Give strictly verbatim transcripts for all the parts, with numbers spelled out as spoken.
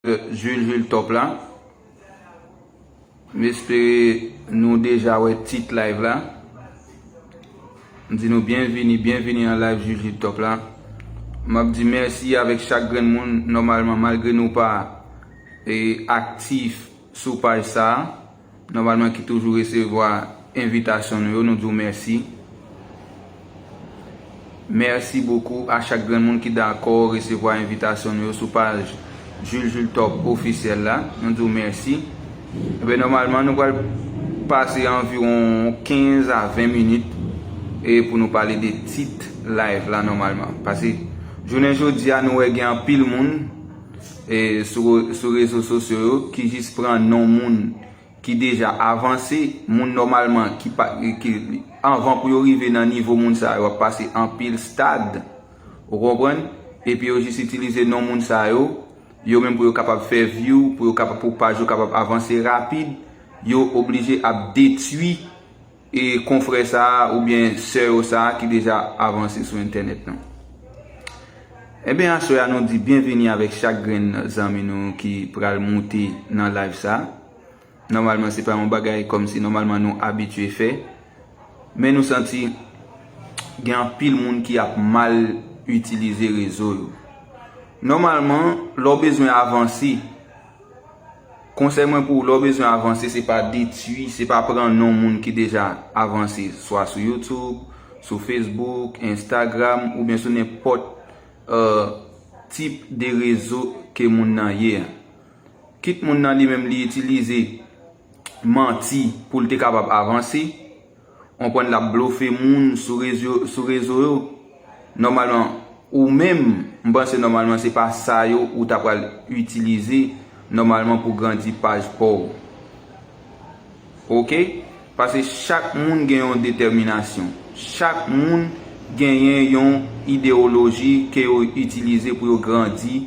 Jules Jules Top la. M espere nou deja wè tit live la. M di nou byenvini, byenvini nan live Jules Jules Top la. M ap di mèsi avèk chak grenn moun, nòmalman, malgre nou pa e, aktif sou paj sa a, nòmalman ki toujou resevwa envitasyon nou yo, nou di w mèsi. Mèsi bokou a chak grenn moun ki dakò resevwa envitasyon nou yo sou paj Jules Jules Top ofisyèl la. Nou di w mèsi. Enben, nòmalman, nou pral pase anviwon kenz a ven minit e pou nou pale de tit live la nòmalman. Paske jounen jodi a, nou wè gen anpil moun e, sou, sou rezo sosyo yo ki jis pran non moun ki deja avanse, moun nòmalman ki pa, ki, anvan pou yo rive nan nivo moun sa yo, ap pase anpil stad, ou konprann? Epi yo jis itilize non moun sa yo, yo menm pou yo kapab fè view, pou yo kapab, pou paj yo kapab avanse rapid, yo oblije ap detwi e konfrè sa a oubyen sè yo sa a ki deja avanse sou entènèt lan. Enben, aswè a nou di byenvini avèk chak grenn zanmi nou ki pral moute nan live sa a. Nòmalman, se pa yon bagay kòmsi nòmalman nou abitye fè, men nou santi gen anpil moun ki ap mal itilize rezo yo. Nòmalman, lè w bezwen avanse, konsèy mwen pou ou, lè w bezwen avanse, se pa detwi, se pa pran non moun ki deja avanse, swa sou YouTube, sou Facebook, Instagram, oubyen sou nenpòt, euh, tip de rezo ke moun nan ye a. Kit moun nan li menm li itilize manti pou l te kapab avanse, w konprann, l ap blofe moun sou rezo, sou rezo yo. Nòmalman, ou menm, m panse nòmalman se pa sa yo ou ta pral itilize nòmalman pou grandi paj pa w. Oke? Paske chak moun gen yon detèminasyon. Chak moun genyen yon idewoloji ke yo itilize pou yo grandi,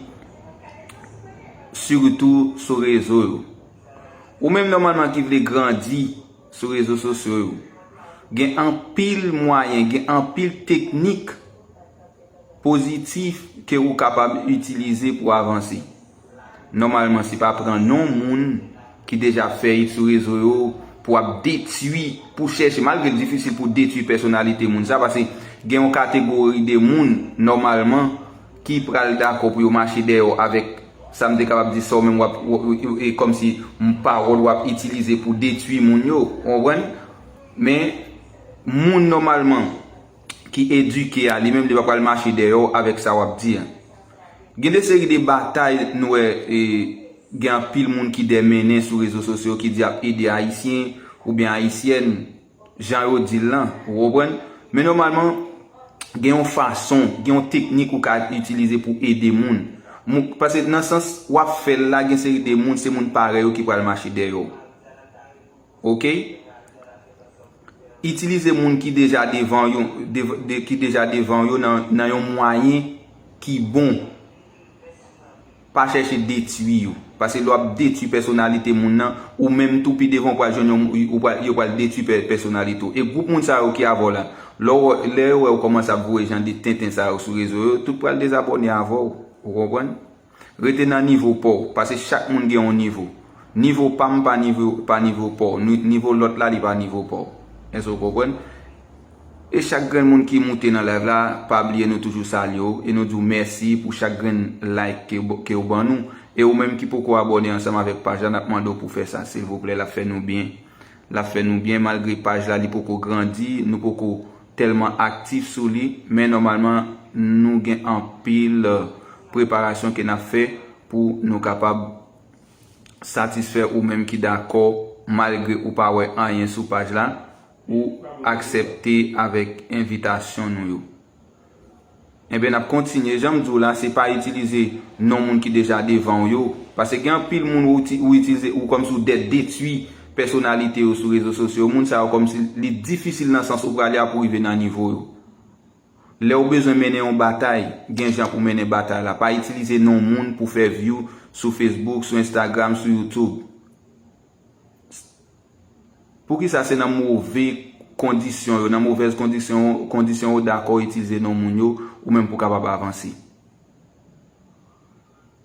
sitou sou rezo yo. Ou menm nòmalman ki vle grandi sou rezo sosyo yo, gen anpil mwayen, gen anpil teknik pozitif ke ou kapab itilize pou avanse. Nòmalman, se pa pran non moun ki deja fè hit sou rezo yo pou ap detwi, pou chèche, malgre l difisil pou detwi pèsonalite moun sa, paske gen yon kategori de moun, nòmalman, ki pral dakò pou yo mache dèyè w avèk sa m te kapab di sa w menm w ap, w, w, e kòmsi pawòl w ap itilize pou detwi moun yo, w konprann? Men, moun nòmalman ki edike a, li menm li pa pral mache dèyè w avèk sa w ap di a. Gen de seri de batay nou wè, e, gen anpil moun ki dèmennen sou rezo sosyo ki di ap ede Ayisyen oubyen Ayisyèn, jan yo di l lan, ou konprann? Men nòmalman, gen yon fason, gen yon teknik ou ka itilize pou ede moun. Moun, paske nan sans w ap fè l la, gen seri de moun, se moun parèy ou ki pral mache dèyè w. Oke? Itilize moun ki deja devan yo, de, de, ki deja devan yo nan, nan yon mwayen ki bon. Pa chèche detwi yo. Paske lè w ap detwi pèsonalite moun nan, ou menm tou pi devan w pral jwenn yon, ou pral, yo pral detwi pè-, pèsonalite w. E gwoup moun sa yo ki avè w la, lè w, lè yo wè w kòmanse ap voye jan de tenten sa yo sou rezo yo, tout pral dezabòne avè w. Ou konprann? Rete nan nivo pa w, paske chak moun gen yon nivo. Nivo pa m pa nivo, pa nivo pa w. Ni-, nivo lòt la, li pa nivo pa w. Èske w konprann? E chak grenn moun ki moute nan live la, pa bliye nou toujou salye w e nou di w mèsi pou chak grenn like ke, ke w ban nou. E ou menm ki poko abòne ansanm avèk paj la, n ap mande w pou fè sa, silvouplè, l ap fè nou byen. L ap fè nou byen malgre paj la li poko grandi, nou poko tèlman aktif sou li, men nòmalman nou gen anpil, euh, preparasyon ke n ap fè pou nou kapab satisfè ou menm ki dakò, malgre ou pa wè anyen sou paj la, ou aksepte avèk envitasyon nou yo. Enben, n ap kontinye. Jan m di w la, se pa itilize non moun ki deja devan w yo. Paske gen anpil moun ou ti-, ou itilize, ou kòmsi w de-, detwi pèsonalite yo sou rezo sosyo yo. Moun sa yo kòmsi li difisil nan sans ou prale a pou rive nan nivo yo. Lè w bezwen mennen yon batay, gen jan pou mennen batay la. Pa itilize non moun pou fè view sou Facebook, sou Instagram, sou YouTube. Poukisa se nan move kondisyon yo, nan movèz kondisyon, kondisyon yo dakò itilize non moun yo, ou menm pou kapab avanse?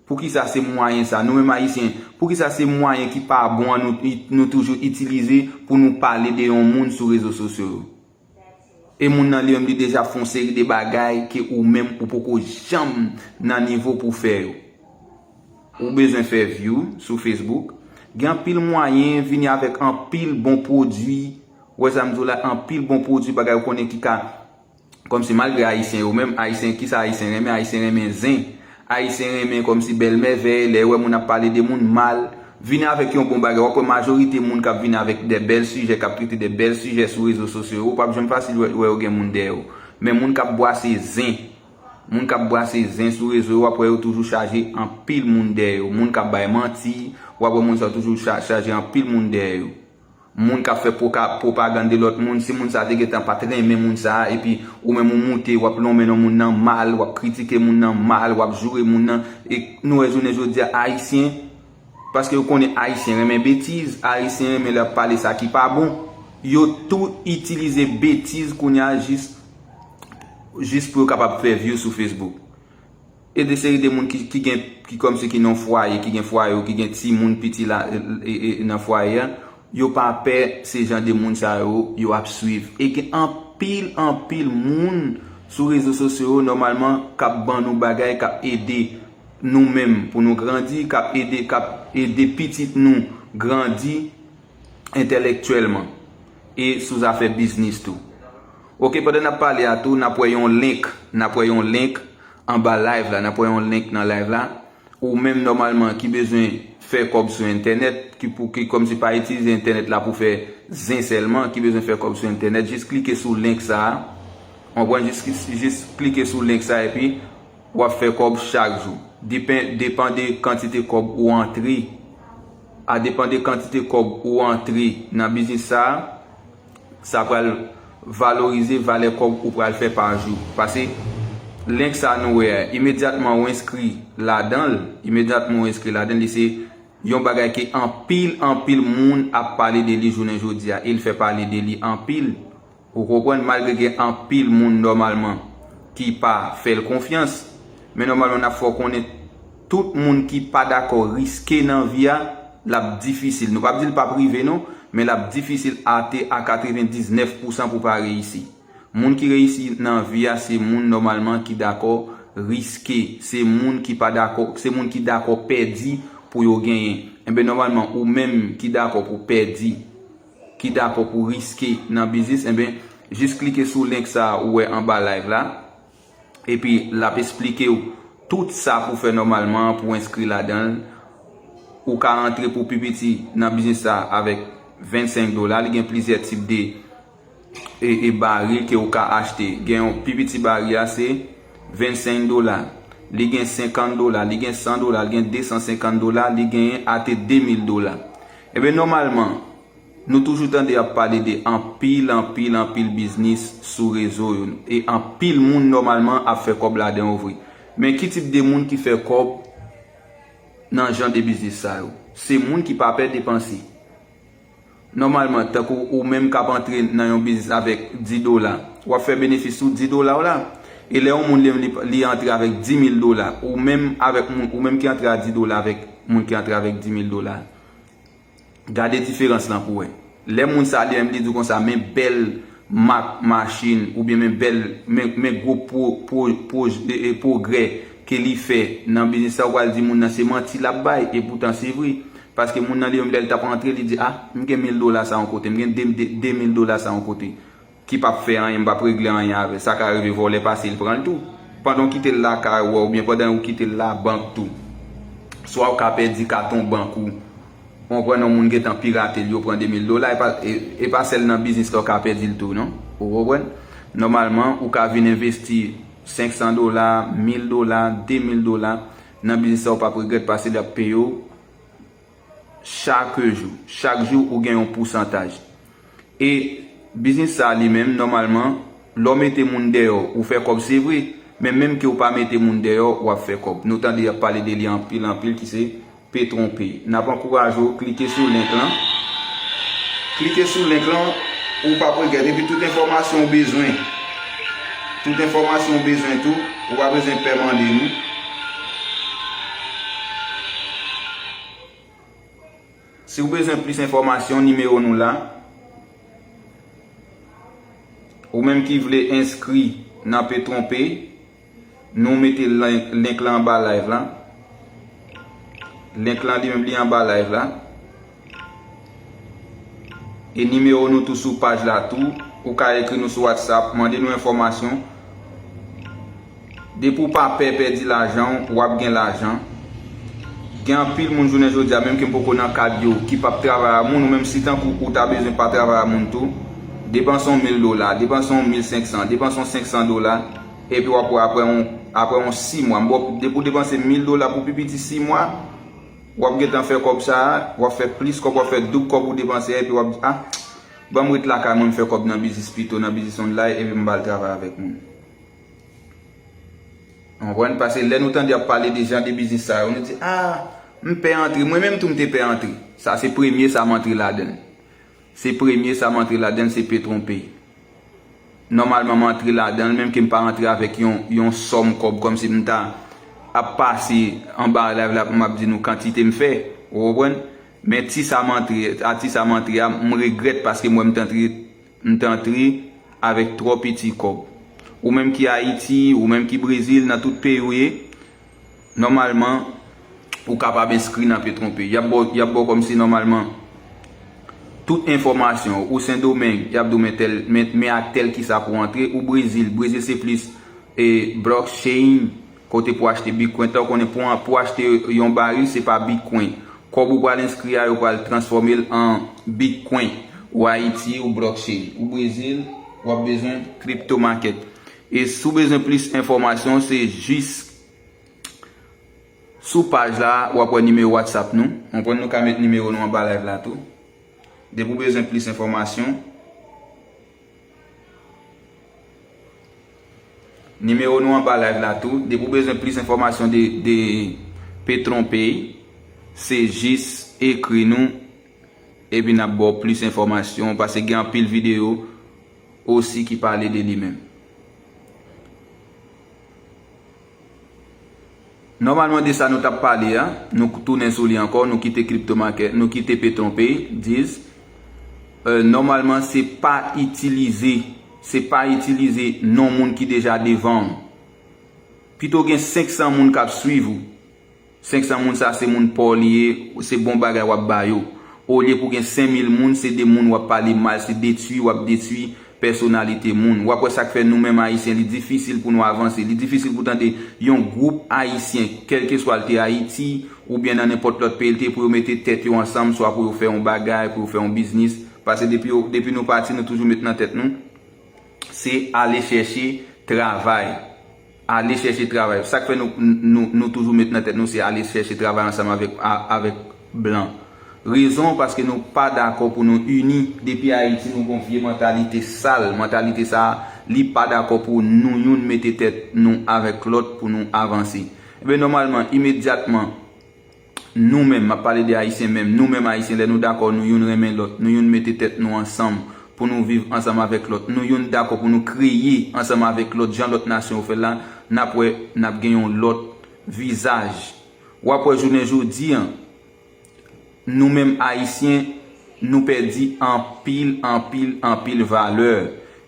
Poukisa se mwayen sa? Nou menm Ayisyen, poukisa se mwayen ki pa bon an nou, nou toujou itilize pou nou pale de yon moun sou rezo sosyo yo? E moun nan li menm li deja fè yon seri de bagay ke ou menm ou poko janm nan nivo pou fè yo. Ou bezwen fè view sou Facebook. Gen anpil mwayen, vini avèk anpil bon pwodui. Ou wè sa m di w la, anpil bon pwodui, bagay ou konnen ki ka, kòmsi malgre Ayisyen yo menm, Ayisyen, kisa Ayisyen renmen? Ayisyen renmen zen. Ayisyen renmen kòmsi bèl mèvèy, lè yo wè moun ap pale de moun mal. Vini avèk yon bon bagay. W ap wè majorite moun k ap vini avèk de bèl sijè, k ap trete de bèl sijè sou rezo sosyo yo, ou p ap janm fasil wè, wè yo gen moun dèyè yo. Men moun k ap bwase zen, moun k ap bwase zen sou rezo yo, w ap wè yo toujou chaje anpil moun dèyè yo. Moun k ap bay manti, w ap wè moun sa yo toujou cha-, chaje anpil moun dèyè yo. Moun k ap fè pwoka-, pwopagann de lòt moun, si moun sa te gentan pa t renmen moun sa, epi ou menm ou moute, w ap lonmen nan moun nan mal, w ap kritike moun nan mal, w ap joure moun nan, e nou wè jounen jodi a, Ayisyen, paske yo konnen Ayisyen renmen betiz, Ayisyen renmen lè y ap pale sa ki pa bon, yo tou itilize betiz kounye a jis, jis pou yo kapab fè view sou Facebook. E de seri de moun ki, ki gen, ki kòmsi ki nan fwaye, ki gen fwaye yo, ki gen timoun piti la, e, e, e, nan fwaye a, yo pa pè se jan de moun sa yo, yo ap swiv. E gen anpil, anpil moun sou rezo sosyo yo, nòmalman, k ap ban nou bagay, k ap ede nou menm pou nou grandi, k ap ede, k ap ede pitit nou grandi entèlektyèlman e sou zafè biznis tou. Oke, pandan n ap pale a tou, n ap wè yon link, n ap wè yon link anba live la, n ap wè yon link nan live la. Ou menm nòmalman ki bezwen fè kòb sou entènèt, ki pou, ki kòmsi pa itilize entènèt la pou fè zen sèlman, ki bezwen fè kòb sou entènèt, jis klike sou link sa a. Ou konprann? Jis, jis klike sou link sa a epi w ap fè kòb chak jou. Depen, depan de kantite kòb ou antre, a depan de kantite kòb ou antre nan biznis sa a, sa pral valorize valè kòb ou pral fè pa jou. Paske link sa nou wè a, imedyatman ou enskri ladan l, imedyatman ou enskri ladan l, li se yon bagay ke anpil, anpil moun ap pale de li jounen jodi a, e l fè pale de li anpil. Ou konprann, malgre gen anpil moun nòmalman ki pa fè l konfyans, men nòmalman n ap fè w konnen tout moun ki pa dakò riske nan vi a, l ap difisil. Nou p ap di l p ap rive non, men l ap difisil ate a katrevendiznèf pousan pou pa reyisi. Moun ki reyisi nan vi a, se moun nòmalman ki dakò riske, se moun ki pa dakò, se moun ki dakò pèdi pou yo genyen. Enben nòmalman, ou menm ki dakò pou pèdi, ki dakò pou riske nan biznis, enben, jis klike sou link sa a ou wè anba live la. Epi, l ap esplike w tout sa pou fè nòmalman pou enskri ladan l. Ou ka antre pou pi piti nan biznis sa avèk vennsenk dola. Li gen plizyè tip de, e, e baril ke ou ka achte. Gen yon pi piti baril a se vennsenk dola. Li gen senkant dola, li gen san dola, li gen desansenkant dola, li genyen ate de mil dola. Ebyen, nòmalman, nou toujou tande y ap pale de anpil, anpil, anpil biznis sou rezo yo. E anpil moun nòmalman ap fè kòb ladan yo vre. Men ki tip de moun ki fè kòb nan jan de biznis sa yo? Se moun ki pa pè depanse. Nòmalman, tankou ou menm k ap antre nan yon biznis avèk dis dola, w ap fè benefis sou dis dola w la. E lè yon moun li, li, li antre avèk dis mil dola, ou menm avèk moun, ou menm ki antre a dis dola avèk moun ki antre avèk dis mil dola. Gade diferans lan pou wè. Lè moun sa li menm li di w konsa, men bèl mak machin, oubyen men bèl, men, men gwo pwo-, pwo-, pwo-, e, e, pwogrè ke li fè nan biznis sa, ou pral di moun nan se manti l ap bay, epoutan se vre. Paske moun nan li menm lè l t ap antre, li di, a, m gen mil dola sa yon kote, m gen de, de, de mil dola sa yon kote. Ki p ap fè anyen, m p ap regle anyen avè l. Sa ka rive vòlè pase l pran l tou. Pandan w kite l lakay ou a, oubyen pandan ou kite l labank tou. Swa ou ka pèdi katon bank ou. Ou konprann, yon moun gentan pirate l, yo pran de mil dola, e pa, e, e pa sèl nan biznis la ou ka pèdi l tou, non. Ou konprann? Nòmalman, ou ka vin envesti senk san dola, mil dola, de mil dola nan biznis sa, ou p ap regrèt paske l ap peye w chak jou. Chak jou, ou gen yon pousantaj. E biznis sa li menm, nòmalman, lè w mete moun dèyè w, ou fè kòb, se vre, men menm ke w pa mete moun dèyè w, w ap fè kòb. Nou tande y ap pale de li anpil, anpil, ki se Petronpe. N ap ankouraje w, klike sou link lan. Klike sou link lan, ou p ap regrèt. Epi tout enfòmasyon ou bezwen, tout enfòmasyon ou bezwen tou, ou pa bezwen pè mande nou. Si w bezwen plis enfòmasyon, nimewo nou la. Ou menm ki vle enskri nan Petronpay, nou mete link, link la anba live la. Link la li menm li anba live la. E nimewo nou tou sou paj la tou. Ou ka ekri nou sou WhatsApp, mande nou enfòmasyon. Depi w pa pè pèdi lajan w, w ap gen lajan. Gen anpil moun jounen jodi a, menm ke m poko nan kad yo, ki p ap travay a moun, ou menm si tankou ou ta bezwen pa travay a moun tou, depanse yon mil dola, depanse yon mil senk san, depanse yon senk san dola, epi w ap wè apre yon, apre yon sis mwa, m ba w, depi w depanse mil dola pou pi piti sis mwa, w ap gentan fè kòb sa a, w ap fè plis kòb, w ap fè doub kòb ou depanse a, epi w ap di, a, ban m ret lakay mwen, m fè kòb nan biznis pito, nan biznis online, epi m ba l travay avèk moun. Ou konprann? Paske lè nou tande y ap pale de jan de biznis sa yo, nou di, a, m pè antre. Mwen menm tou, m te pè antre. Sa se premye sa m antre ladan l. Se premye sa m antre ladan l, se Petronpay. Nòmalman, m antre ladan l, menm ke m pa antre avèk yon, yon sòm kòb, kòmsi m ta ap pase anba live la pou m ap di nou kantite m fè. Ou konprann? Men ti sa m antre, a ti sa m antre a, m regrèt paske m wè m t antre m t antre avèk twò piti kòb. Ou menm ki Ayiti, ou menm ki Brezil, nan tout peyi w ye, nòmalman, ou kapab enskri nan Petronpay. Y ap ba w, y ap ba w kòmsi nòmalman tout enfòmasyon. Ou Sendomeng, y ap di w men tèl, men, men ak tèl kisa pou w antre. Ou Brezil, Brezil se plis e blockchain, kote pou achte Bitcoin. Tan w konnen pou, pou achte yon baril, se pa Bitcoin. Kòb ou pral enskri a, yo pral transfòme l an Bitcoin. Ou Ayiti, ou blockchain. Ou Brezil, w ap bezwen crypto market. E si w bezwen plis enfòmasyon, se jis sou paj la, w ap wè nimewo WhatsApp nou. Ou konprann, nou ka met nimewo nou anba live la tou. Depi w bezwen plis enfòmasyon, nimewo nou anba live la tou. Depi w bezwen plis enfòmasyon de, de Petronpay, se jis ekri nou, epi n ap ba w plis enfòmasyon, paske gen anpil videyo osi ki pale de li menm. Nòmalman, de sa nou t ap pale a, nou tounen sou li ankò, nou kite crypto market, nou kite Petronpay, diz, euh, nòmalman, se pa itilize, se pa itilize non moun ki deja devan w. Pito gen senk san moun k ap swiv ou. Senk san moun sa se moun pa w li ye, se bon bagay w ap ba yo. Olye pou gen senk mil moun, se de moun w ap pale mal, se detwi w ap detwi pèsonalite moun. W ap wè sa k fè nou menm Ayisyen, li difisil pou nou avanse. Li difisil pou tande yon gwoup Ayisyen, kèlkeswa l te Ayiti, oubyen nan nenpòt lòt peyi l te, pou yo mete tèt yo ansanm, swa pou yo fè yon bagay, pou yo fè yon biznis. Paske depi yo, depi nou pati, nou toujou met nan tèt nou, se ale chèche travay. Ale chèche travay. Sa k fè nou, nou, nou toujou met nan tèt nou se ale chèche travay ansanm avèk, a, avèk blan. Rezon, paske nou pa dakò pou nou ini. Depi Ayiti, nou gon vye mantalite sal. Mantalite sa a, li pa dakò pou nou youn mete tèt nou avèk lòt pou nou avanse. Ebyen, nòmalman, imedyatman, nou menm, m ap pale de Ayisyen menm, nou menm Ayisyen, lè nou dakò, nou youn renmen lòt, nou youn mete tèt nou ansanm pou nou viv ansanm avèk lòt, nou youn dakò pou nou kreye ansanm avèk lòt, jan lòt nasyon yo fè l la, n ap wè, n ap gen yon lòt vizaj. W ap wè jounen jodi a, nou menm Ayisyen, nou pèdi anpil, anpil, anpil valè.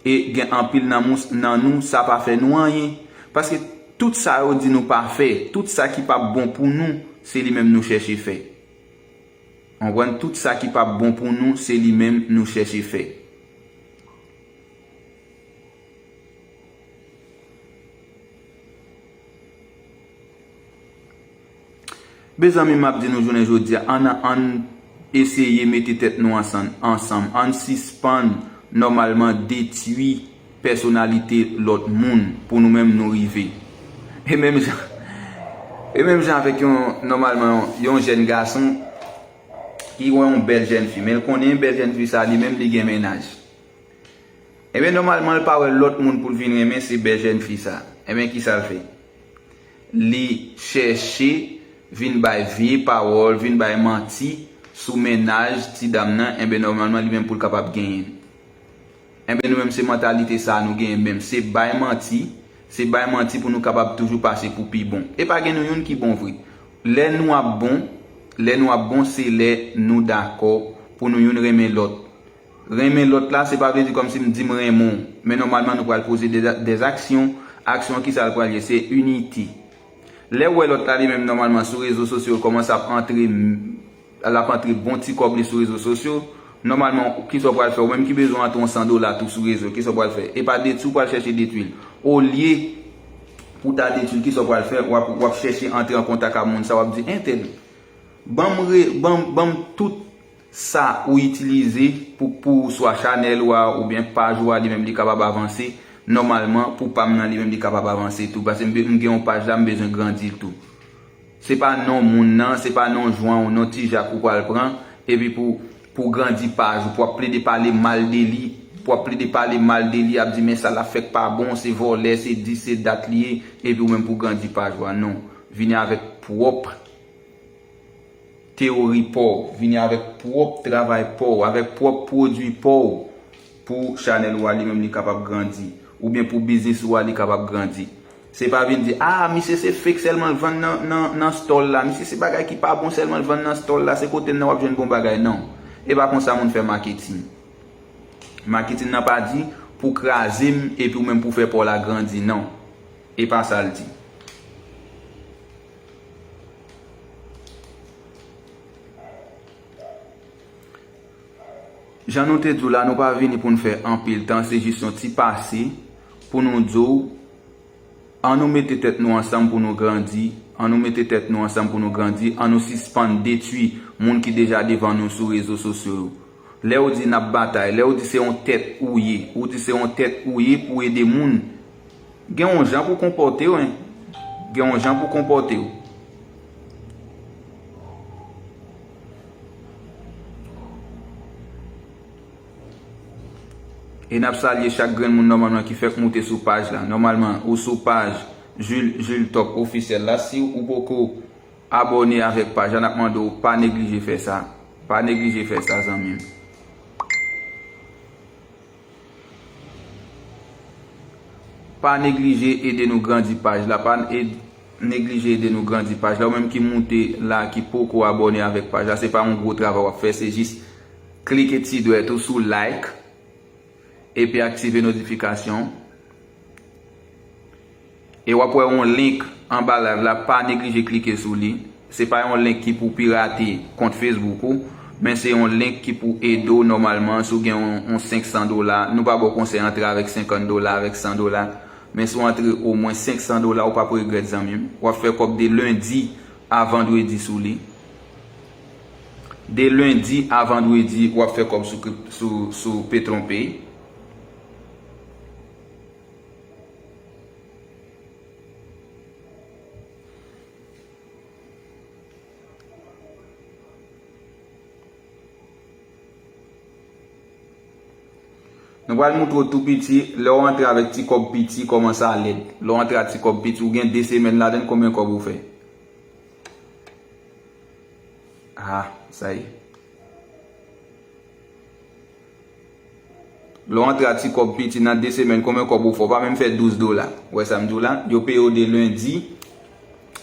E gen anpil nan mous-, nan nou, sa pa fè nou anyen. Paske tout sa yo di nou pa fè, tout sa ki p ap bon pou nou, se li menm nou chèche fè. Konprann? Tout sa ki p ap bon pou nou, se li menm nou chèche fè. Mezanmi, m ap di nou jounen jodi a, ann, ann eseye mete tèt nou ansanm, ansanm. Ann sispann nòmalman detwi pèsonalite lòt moun pou nou menm nou rive. E menm jan, e menm jan avèk yon, nòmalman, yon, yon jèn gason ki wè yon bèl jèn fi, men l konnen bèl jèn fi sa li menm li gen mennaj. Ebyen, nòmalman, l pa wè lòt moun pou l vin renmen, se bèl jèn fi sa. Ebyen, kisa l fè? Li chèche vin bay vye pawòl, vin bay manti sou mennaj ti dam nan, ebyen, nòmalman, li menm pou l kapab genyen l. Enben, nou menm, se mantalite sa a nou genyen menm. Se bay manti, se bay manti pou nou kapab toujou pase pou pi bon. E pa gen nou youn ki bon vre. Lè nou ap bon, Lè nou ap bon, se lè nou dakò pou nou youn renmen lòt. Renmen lòt la, se pa vle di kòmsi m di m renmen w, men nòmalman nou pral poze de, de aksyon. Aksyon ki sa l pral ye? Se inite. Lè w wè lòt la li menm nòmalman sou rezo sosyo, l kòmanse ap antre, l ap antre bon ti kòb li sou rezo sosyo, nòmalman, kisa w pral fè? Ou menm ki bezwen antre yon san dola tou sou rezo, kisa w pral fè? E pa detwi w pral chèche detwi l. Olye pou w ta detwi l, kisa w pral fè? W ap, w ap chèche antre an kontak ak moun sa, w ap di, entèl, ban m re, ban m, ban m tout sa ou itilize pou, pou swa chanèl ou a oubyen paj ou a, li menm li kapab avanse nòmalman, pou pa m nan li menm li kapab avanse tou. Paske m be-, m gen yon paj la, m bezwen grandi l tou. Se pa non moun nan, se pa non Jwan ou non Ti Jak ou pral pran, epi pou, pou grandi paj ou, pou w ap plede pale mal de li, pou w ap plede pale mal de li, ap di, men sa l ap fè k pa bon, se vòlè, se dis, se dat li ye, epi ou menm pou grandi paj ou a. Non. Vini avèk pwòp teyori pa w, vini avèk pwòp travay pa w, avèk pwòp pwodui pa w pou chanèl ou a li menm li kapab grandi, oubyen pou biznis ou a li kapab grandi. Se pa vin di, a, misye se fake sèlman l vann nan, nan, nan store la, misye se bagay ki pa bon sèlman l vann nan store la, se kote l nan w ap jwenn bon bagay, non. E pa konsa moun fè maketin. Maketin nan pa di pou kraze m epi ou menm pou fè pa w la grandi, non. E pa sa l di. Jan nou te di w la, nou pa vini pou n fè anpil tan, se jis yon ti pase pou nou di w, ann nou mete tèt nou ansanm pou nou grandi, ann nou mete tèt nou ansanm pou nou grandi, ann nou sispann detwi moun ki deja devan nou sou rezo sosyo yo. Lè w di n ap batay, lè w di se yon tèt ou ye, ou di se yon tèt ou ye pou ede moun, gen yon jan pou konpòte w, en. Gen yon jan pou konpòte w. E n ap salye chak grenn moun nòmalman ki fèk moute sou paj la. Nòmalman, ou sou paj Jules, Jules Top Officiel la. Si ou poko abòne avèk paj la, n ap mande w pa neglije fè sa. Pa neglije fè sa, zanmi m. Pa neglije ede nou grandi paj la. Pa ed-, neglije ede nou grandi paj la. Ou menm ki moute la, ki poko abòne avèk paj la, se pa yon gwo travay w ap fè, se jis klike ti dwèt ou sou like, epi aktive notifikasyon. E w ap wè yon link anba live la, pa neglije klike sou li. Se pa yon link ki pou pirate kont Facebook ou, men se yon link ki pou ede w nòmalman. Si w gen yon, yon senk san dola, nou pa ba w konsèy antre avèk senkant dola, avèk san dola, men si w antre omwen senk san dola, ou p ap regrèt, zanmi m. W ap fè kòb de lendi a vandredi sou li. De lendi a vandredi, w ap fè kòb sou krip-, sou, sou PetronPay. Nou pral montre w tou piti, lè w antre avèk ti kòb piti, kòman sa lèd. Lè w antre ak ti kòb piti, ou gen de semèn ladann, konbyen kòb ou fè? Ah, sa ye. Lè w antre a ti kòb piti nan de semèn, konbyen kòb ou fè? Ou pa menm fè douz dola. Ou wè sa m di w la? Yo peye w de lendi,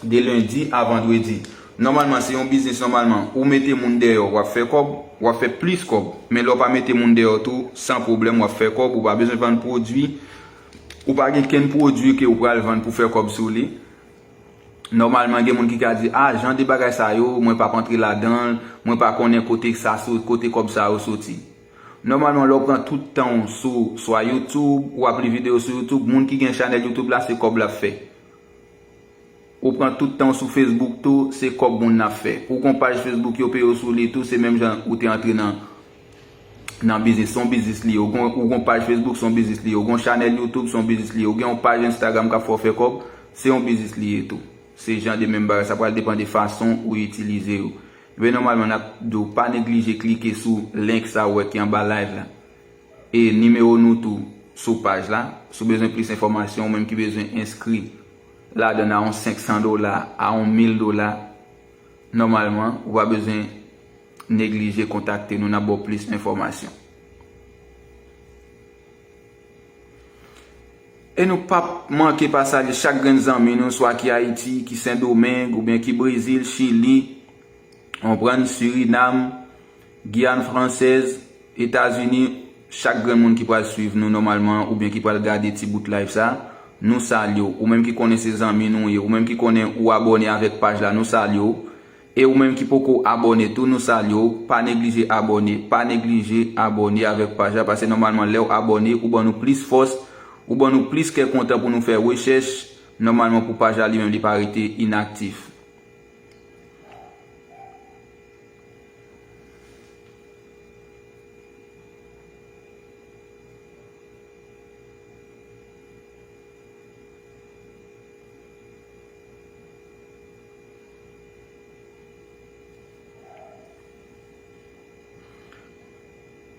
de lendi a vandredi. Nòmalman, se yon biznis, nòmalman, ou mete moun dèyè w, w ap fè kòb, w ap fè plis kòb. Men lè w pa mete moun dèyè w tou, san pwoblèm, w ap fè kòb, ou pa bezwen vann pwodui. Ou pa gen kenn pwodui ke ou pral vann pou fè kòb sou li. Nòmalman, gen moun ki ka di, a, jan de bagay sa yo, mwen p ap antre ladan l, mwen pa konnen kote sa so-, kote kòb sa yo soti. Nòmalman, lè w pran tout tan w sou swa YouTube, w ap li videyo sou YouTube, moun ki gen chanèl YouTube la, se kòb l ap fè. Ou pran tout tan w sou Facebook tou, se kòb moun nan ap fè. Ou gon paj Facebook, yo peye w sou li tou, se menm jan ou te antre nan nan biznis, se yon biznis li ye. Ou gon, ou gon paj Facebook, se yon biznis li ye. Ou gon chanèl YouTube, se yon biznis li ye. Ou gen yon paj Instagram k ap fè w fè kòb, se yon biznis li ye tou. Se jan de menm bagay, sa pral depann de fason ou itilize yo. Ebyen, nòmalman, n ap di w pa neglije klike sou link sa ou wè ki anba live la. E nimewo nou tou sou paj la. Si w bezwen plis enfòmasyon, ou menm ki bezwen enskri ladan a yon senk san dola, a yon mil dola, nòmalman, ou pa bezwen neglije kontakte nou, n ap ba w plis enfòmasyon. E nou p ap manke pa salye chak grenn zanmi nou, swa ki Ayiti, ki Sendomeng, oubyen ki Brezil, Chili, Konprann? Surinam, Giyàn Fransèz, Etazini, chak grenn moun ki pral swiv nou nòmalman oubyen ki pral gade ti bout live sa, nou salye w. Ou menm ki konnen se zanmi nou ye, ou menm ki konnen ou abòne avèk paj la, nou salye w. E ou menm ki poko abòne tou, nou salye w. Pa neglije abòne, pa neglije abòne avèk paj la, paske nòmalman lè w abòne, ou ban nou plis fòs, ou ban nou plis kè kontan pou nou fè rechèch, nòmalman pou paj la li menm li pa rete inaktif.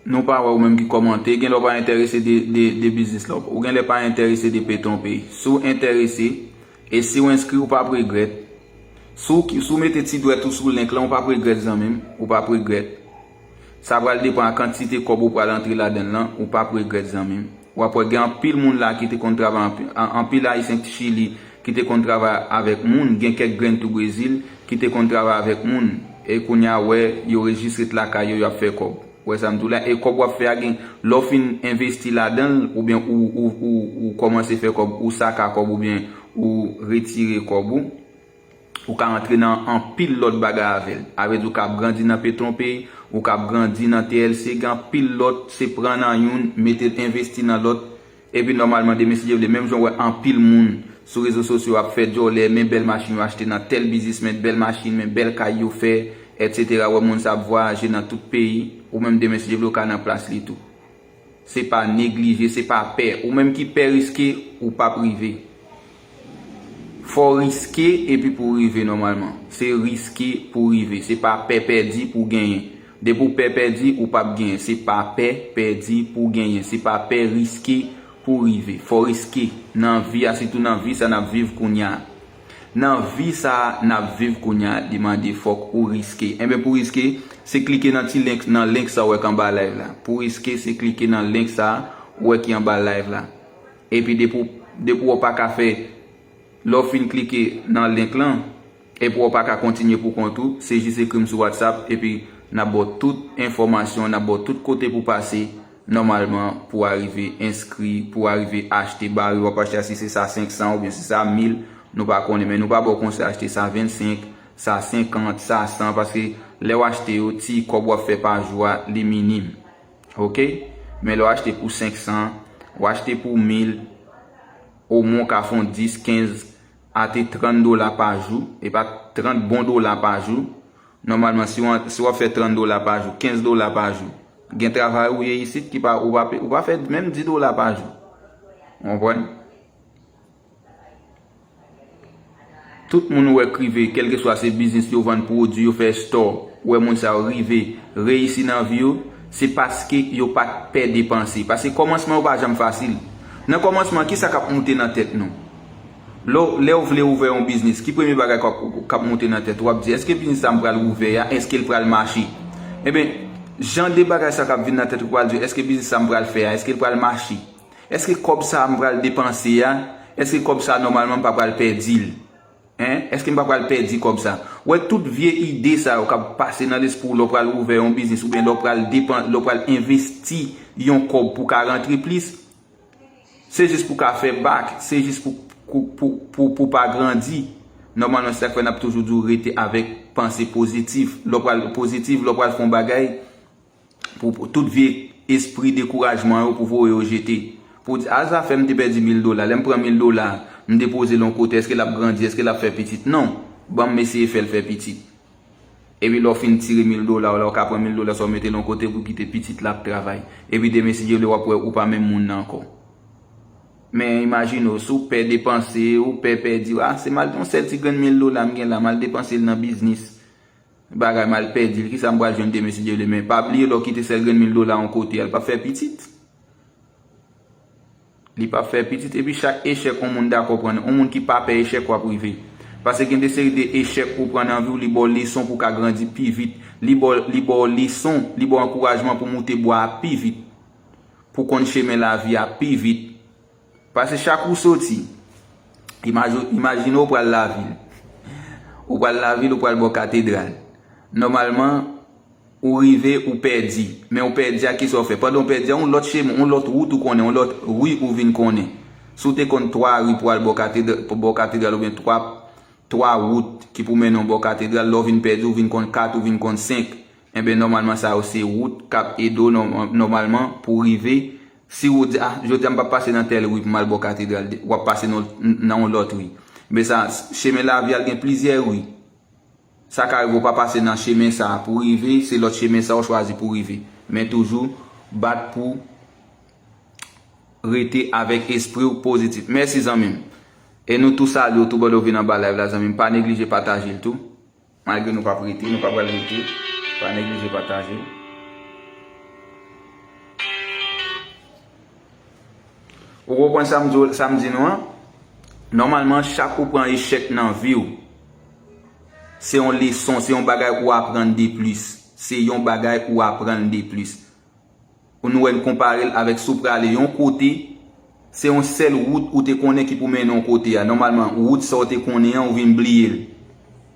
Nou pa wè ou menm ki kòmante, gen lè w pa enterese de, de, de biznis la. Ou gen lè pa enterese de Petronpay. Si w enterese, e si w enskri, ou p ap regrèt. Si w, si w mete ti dwèt ou sou link lan, ou p ap regrèt zanmi m, ou p ap regrèt. Sa pral depann a kantite kòb ou pral antre ladan l lan, ou p ap regrèt zanmi m. W ap wè gen anpil moun la ki te konn travay, anpi-, an-, anpil Ayisyen Chili ki te konn travay avèk moun, gen kèk grenn tou Brezil ki te konn travay avèk moun. E kounye a wè yo jes ret lakay yo, y ap fè kòb. Wè sa m di w la, e kòb w ap fè a gen, lè w fin envesti ladan l, oubyen ou, ou, ou, ou kòmanse fè kòb, ou saka kòb, oubyen ou retire kòb ou, ou ka antre nan anpil lòt bagay avè l. A vle di ou ka ap grandi nan Petronpay, ou ka ap grandi nan T L C, gen anpil lòt, se pran nan youn, mete l envesti nan lòt, epi nòmalman demen si Dye vle, menm jan w wè anpil moun sou rezo sosyo ap fè djòlè, men bèl machin yo achte nan tèl biznis, men bèl machin, men bèl kay yo fè, etsetera. Wè moun sa ap vwayaje nan tout peyi, ou menm demen si Dye vle ou ka nan plas li tou. Se pa neglije, se pa pè. Ou menm ki pè riske, ou p ap rive. Fò w riske epi pou w rive nòmalman. Se riske pou w rive. Se pa pè pèdi pou w genyen. Depi w pè pèdi, ou p ap genyen. Se pa pè pèdi pou w genyen. Se pa pè riske pou w rive. Fò w riske. Nan vi a, sitou nan vi sa n ap viv kounye a. Nan vi sa a n ap viv kounye a, li mande fòk ou riske. Enben, pou riske, se klike nan ti link, nan link sa w wè k anba live la. Pou riske, se klike nan link sa a w wè ki anba live la. Epi depi w, depi w pa ka fè, lè w fin klike nan link lan, epi w pa ka kontinye pou kont ou, se jis ekri m sou WhatsApp, epi n ap ba w tout enfòmasyon, n ap ba w tout kote pou pase, nòmalman, pou w arive enskri, pou w arive achte bare, w ap achte a si se sa senk san, oubyen si sa mil, nou pa konnen, men nou pa ba w konsèy achte sa vennsenk, sa senkant, sa san, paske lè w achte yo, ti kòb w ap fè pa jou a, li minim. Oke? Men lè w achte pou senk san, w achte pou mil, omwen w ka fè yon dis, kenz, a te trant dola pa jou, e pa trant bon dola pa jou. Nòmalman, si w, si w ap fè trant dola pa jou, kenz dola pa jou, gen travay ou ye isit ki pa, ou pa, pe- ou pa fè menm dis dola pa jou. Ou konprann? Tout moun ou wè k rive, kèlkeswa se biznis yo vann pwodui, yo fè store, ou wè moun sa yo rive, reyisi nan vi yo, se paske yo pa t pè depanse. Paske kòmansman yo pa janm fasil. Nan kòmansman, kisa k ap moute nan tèt nou? Lè w, lè w vle ouvè yon biznis, ki premye bagay k ap, k ap moute nan tèt ou? W ap di, èske biznis sa m pral ouvè a, èske l pral mache? Enben, jan de bagay sa k ap vin nan tèt ou, w pral di, èske biznis sa m pral fè a, èske l pral mache? Èske kòb sa a m pral depanse a, èske kòb sa a nòmalman m pa pral pèdi l? Hein? Èske m pa pral pèdi kòb sa? Wè, tout vye ide sa yo k ap pase nan lespri w lè w pral ouvè yon biznis oubyen lè w pral depan, lè w pral envesti yon kòb pou w ka rantre plis, se jis pou w ka fè bak, se jis pou, pou, pou, pou, pou w pa grandi. Nòmalman, se sa k fè n ap toujou di w rete avèk panse pozitif. Lè w pral pozitif, lè w pral fè yon bagay, pou, pou tout vye espri dekourajman yo pou voye yo jete. Pou w di, a zafè m te pèdi mil dola, lè m pran mil dola, m depoze l yon kote, èske l ap grandi, èske l ap fè pitit? Non. Ban m eseye fè l fè pitit. Epi lè w fin tire mil dola w la, w ka pran mil dola sa w mete l yon kote pou kite pitit la ap travay. Epi demen si Dye vle w ap wè ou pa menm moun nan ankò. Men imajine w, si w pè depanse, ou pè pèdi, a se m al yon sèl ti grenn mil dola m gen la, m al depanse l nan biznis. Bagay m al pèdi l, kisa m pral jwenn demen si Dye vle? Men pa bliye lè w kite sèl grenn mil dola yon kote a, l p ap fè pitit. Li p ap fè pitit, epi chak echèk yon moun dakò pran, yon moun ki pa pè echèk w ap rive. Paske gen de seri de echèk ou pran nan vi w, li ba w leson pou w ka grandi pi vit. Li ba w, li ba w leson, li ba w ankourajman pou w moute bwa a pi vit. Pou w konn chemen lavi a pi vit. Paske chak ou soti, imaji-, imajine w pral lavil. Ou pral lavil, ou pral bò katedral. Nòmalman, ou rive, ou pèdi. Men ou pèdi a, kisa w fè? Pandan w pèdi a, yon lòt chemen, yon lòt wout ou konnen, yon lòt ri ou vin konnen. Si w te konn twa ri pou al bò katedral, pou bò katedral oubyen twa, twa wout ki pou mennen w bò katedral, lè w vin pèdi, ou vin konn kat, ou vin konn senk. Enben, nòmalman, sa yo se wout k ap ede w nòm-, nòmalman pou w rive. Si w di, "Ah, jodi a m p ap pase nan tèl ri pou m al bò katedral," w ap pase nan, nan yon lòt ri. Men sa, chemen lavi a gen plizyè ri. Sa ka rive w pa pase nan chemen sa a pou w rive, se lòt chemen sa a w chwazi pou w rive. Men toujou bat pou rete avèk espri w pozitif. Mèsi zanmi m. E nou tou salye w tou bòdè w vin anba live la zanmi m. Pa neglije pataje l tou. Malgre nou p ap rete, nou pa pral rete. Pa neglije pataje. Ou konprann sa m di w, sa m di nou an? Nòmalman, chak ou pran echèk nan vi w, se yon leson, se yon bagay ou aprann de plis. Se yon bagay ou aprann de plis. Ou nou wè n konpare l avèk si w prale yon kote, se yon sèl wout ou te konnen ki pou mennen w kote a. Nòmalman, wout sa w te konnen an, ou vin bliye l.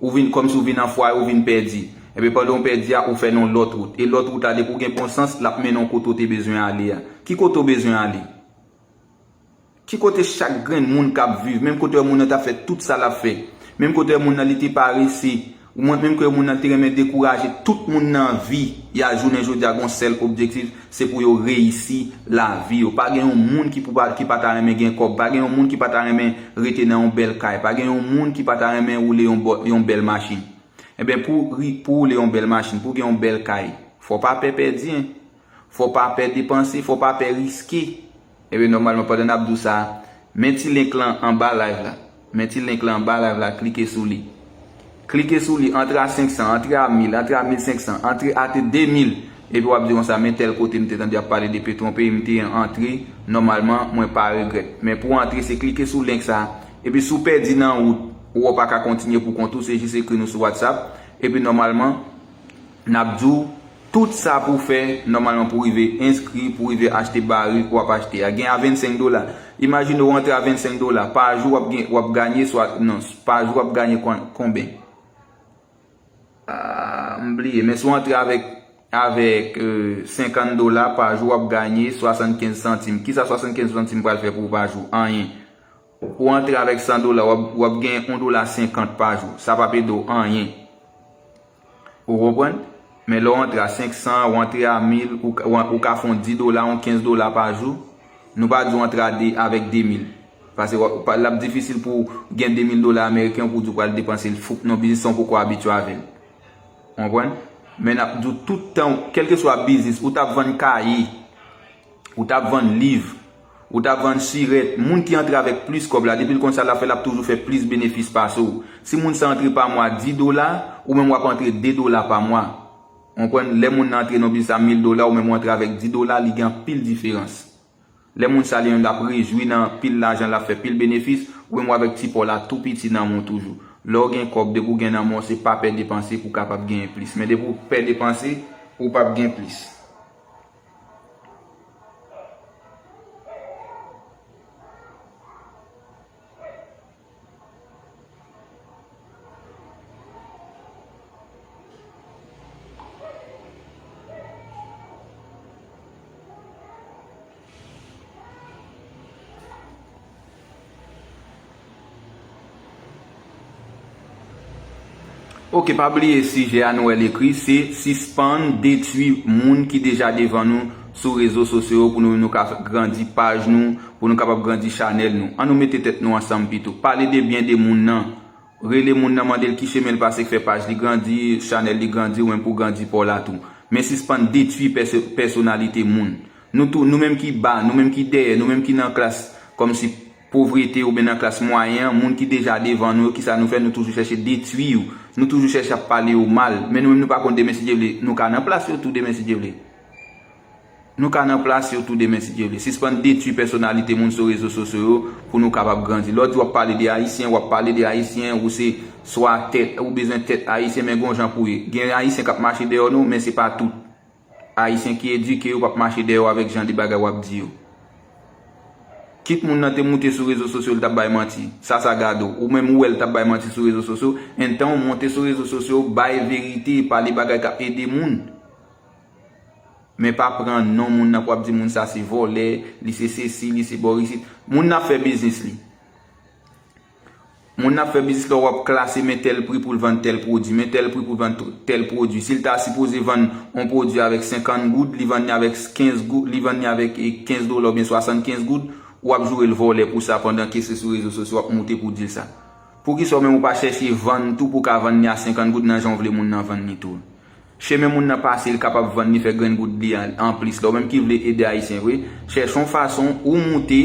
Ou vin, kòmsi w vin anfwaye, ou vin pèdi. Enben, pandan w pèdi a, ou fè nan yon lòt wout. E lòt wout la, depi w gen bon sans, l ap mennen w kote w te bezwen ale a. Ki kote w bezwen ale? Ki kote chak grenn moun k ap viv, menm kote w wè moun nan t ap fè tout sa l ap fè, menm kote w wè moun nan li te parese, ou menm kote w wè moun nan te renmen dekouraje, tout moun nan vi y a jounen jodi a gen yon sèl objektif, se pou yo reyisi lavi yo. Pa gen yon moun ki pou pa, ki pa ta renmen gen kòb, pa gen yon moun ki pa ta renmen rete nan yon bèl kay, pa gen yon moun ki pa ta renmen woule yon bò-, yon bèl machin. Enben, pou ri-, pou woule yon bèl machin, pou gen yon bèl kay, fò w pa pè pèdi, en. Fò w pa pè depanse, fò w pa pè riske. Enben, nòmalman, pandan n ap di w sa, men ti link lan anba live la. Men ti link lan anba live la, klike sou li. Klike sou li, antre a senk san, antre a mil, antre a mil senk san, antre a te de mil. Epi w ap di konsa, men tèl kote m te tande y ap pale de Petwon peyi, m te antre, nòmalman, mwen pa regrèt. Men pou w antre, se klike sou link sa. Epi si w pèdi nan wout, ou wè w pa ka kontinye pou kont ou, se jis ekri nou sou WhatsApp. Epi nòmalman, n ap di w tout sa pou w fè, nòmalman, pou w rive enskri, pou w rive achte barik w ap achte a. Gen a vennsenk dola. Imajine w antre a vennsenk dola. Pa jou, w ap gen, w ap ganye, swa, non, pa jou, w ap ganye kon-, konben? Ah, m bliye. Men si w antre avèk, avèk, euh, senkant dola pa jou, w ap ganye swasannkenz santim. Kisa swasannkenz santim pral fè pou w pa jou? Anyen. Ou antre avèk san dola, w ap, w ap gen yon dola senkant pa jou. Sa p ap ede w anyen. Ou konprann? Men lè w antre a senk san, w antre a mil, ou ka, w, ou ka fè yon dis dola, yon kenz dola pa jou. Nou pa di w antre a de, avèk de mil. Paske w, w pa, l ap difisil pou w gen de mil dola ameriken pou w di w pral depanse l fouk nan biznis san w poko abitye avè l. Ou konprann? Men n ap di w tout tan, kèlkeswa biznis, ou t ap vann kaye, ou t ap vann liv, ou t ap vann sirèt, moun ki antre avèk plis kòb la, depi l konn sa l ap fè, l ap toujou fè plis benefis pase w. Si moun sa antre pa mwa dis dola, ou menm w ap antre de dola pa mwa. Ou konprann? Lè moun nan antre nan biznis a mil dola, ou menm w antre avèk dis dola, li gen anpil diferans. Lè moun sa li menm l ap rejwi nan pil lajan l ap fè, pil benefis, ou menm w avèk ti pa w la tou piti nan men w toujou. Lè w gen kòb, depi w gen nan men w, se pa pè depanse pou w kapab genyen plis. Men depi w pè depanse, ou p ap gen plis. Oke, pa bliye sijè a nou wè l ekri, se sispann detwi moun ki deja devan nou sou rezo sosyo yo pou nou, nou ka grandi paj nou, pou nou kapab grandi chanèl nou. An nou mete tèt nou ansanm pito. Pale de byen de moun nan. Rele moun nan, mande l ki chemen l pase k fè paj li grandi, chanèl li grandi, ou menm pou w grandi pa w la tou. Men sispann detwi pèso-, pèsonalite moun. Nou tou, nou menm ki ba, nou menm ki dèyè, nou menm ki nan klas kòmsi povrete oubyen nan klas mwayen an, moun ki deja devan nou yo, kisa nou fè? Nou toujou chèche detwi yo. Nou toujou chèche ap pale yo mal. Men nou menm nou pa konn demen si Dye vle. Nou ka nan plas yo tou demen si Dye vle. Nou ka nan plas yo tou demen si Dye vle. Sispann detwi pèsonalite moun sou rezo sosyo yo pou nou kapab grandi. Lè w di w ap pale de Ayisyen, w ap pale de Ayisyen, ou se swa tèt, ou bezwen tèt Ayisyen, men gon jan pou ye. Gen Ayisyen k ap mache dèyè nou, men se pa tout. Ayisyen ki edike yo p ap mache dèyè w avèk jan de bagay w ap di yo. Kit moun nan te moute sou rezo sosyo, li t ap bay manti. Sa, sa gade w. Ou menm ou wè l t ap bay manti sou rezo sosyo, and tan w monte sou rezo sosyo, bay verite, pale bagay k ap ede moun. Men pa pran non moun nan pou w ap di moun sa se vòlè, li se sesi, li se bòrisit. Moun nan ap fè biznis li. Moun nan ap fè biznis la, w ap klase men tèl pri pou l vann tèl pwodui, men tèl pri pou l vann t- tèl pwodui. Si l ta sipoze vann yon pwodui avèk senkant goud, li vann li avèk kenz goud, li vann li avèk eh, kenz dola oubyen swasannkenz goud, w ap joure l vòlè pou sa pandan ke se sou rezo sosyo w ap moute pou w di l sa. Poukisa w menm ou pa chèche vann tou pou w ka vann li a senkant goud nan jan w vle moun nan vann li tou? Chemen moun nan pase, li kapab vann li fè grenn goud li an, anplis la. Ou menm ki vle ede Ayisyen vre, chèche yon fason ou moute.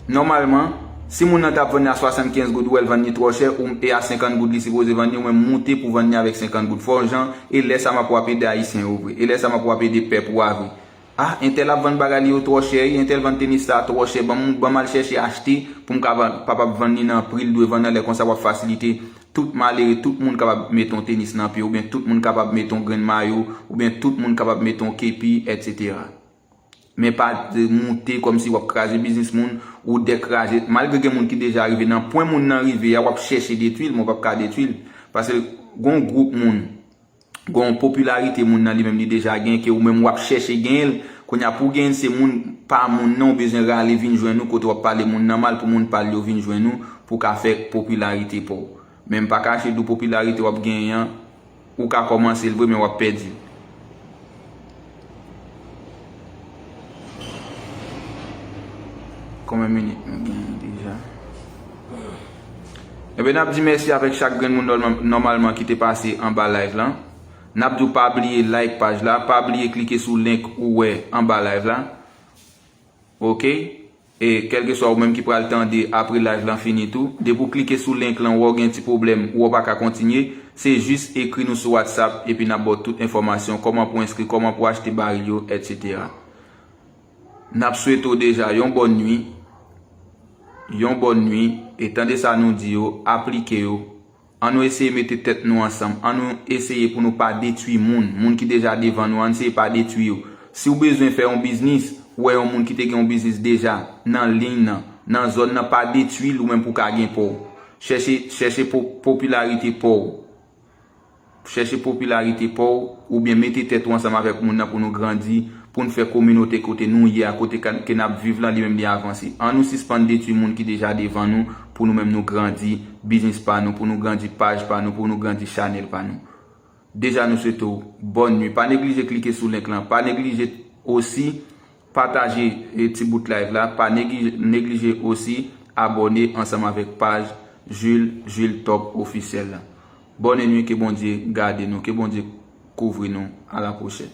Nòmalman, si moun nan t ap vann li a swasannkenz goud, ou wè l vann li twò chè, ou e a senkant goud li sipoze vann li, ou menm moute pou vann li avèk senkant goud. Fò w jan, e lè sa m ap w ap ede Ayisyen yo vre. E lè sa m ap w ap ede pèp ou a vre. Ah, entèl ap vann bagay li yo twò chè, wi, entèl vann tenis sa twò chè, ban m, ban m al chèche achte pou m ka vann, kapab vann li nan pri l dwe vann nan, lè konsa w ap fasilite tout malere, tout moun kapab mete yon tenis nan pye, oubyen tout moun kapab mete yon grenn mayo, oubyen tout moun kapab mete yon kepi, etsetera. Men pa moute kòmsi w ap kraze biznis moun, ou dekraze. Malgre gen moun ki deja rive nan pwen moun nan rive a, w ap chèche detwi l, men w p ap ka detwi l. Paske gon gwoup moun, gon popilarite moun nan li menm li deja gen, ke ou menm w ap chèche genyen l. Kounye a pou w genyen l, se moun pa moun nan, ou bezwen rale vin jwenn ou, kote w ap pale moun nan mal pou moun pa l yo vin jwenn ou, pou w ka fè popilarite pa w. Men m pa kache di w popilarite w ap genyen an, ou ka kòmanse l vre, men w ap pèdi l. Konbyen minit nou genyen deja? Ebyen, n ap di mèsi avèk chak grenn moun nòmalman, nòmalman ki te pase anba live lan. N ap di w pa bliye like paj la, pa bliye klike sou link ou wè anba live la. Oke? E kèlkeswa ou menm ki pral tande apre live lan fini tou, depi w klike sou link lan, ou wè w gen ti pwoblèm, ou wè w pa ka kontinye, se jis ekri nou sou WhatsApp epi n ap ba w tout enfòmasyon, kòman pou w enskri, kòman pou w achte baril yo, etsetera. N ap swete w deja yon bòn nwi, yon bòn nwi, e tande sa nou di yo, aplike yo. Ann nou eseye mete tèt nou ansanm, ann nou eseye pou nou pa detwi moun, moun ki deja devan nou, ann eseye pa detwi yo. Si w bezwen fè yon biznis, ou wè yon moun ki te gen yon biznis deja nan liy nan, nan zòn nan, pa detwi l ou menm pou w ka gen pa w. Chèche, chèche po- popilarite pa w. Chèche popilarite pa w, oubyen mete tèt ou ansanm avèk moun nan pou nou grandi, pou n fè kominote kote nou ye a, kote ka- ke n ap viv lan, li menm li avanse. Ann nou sispann detwi moun ki deja devan nou, pou nou menm nou grandi biznis pa nou, pou nou grandi paj pa nou, pou nou grandi chanèl pa nou. Deja nou swete w bòn nwi. Pa neglije klike sou link lan, pa neglije osi pataje eh, ti bout live la, pa neglije, neglije osi abòne ansanm avèk paj Jules, Jules Top Ofisyèl la. Bòn nwi, ke Bondye gade nou, ke Bondye kouvri nou. A la pwochèn.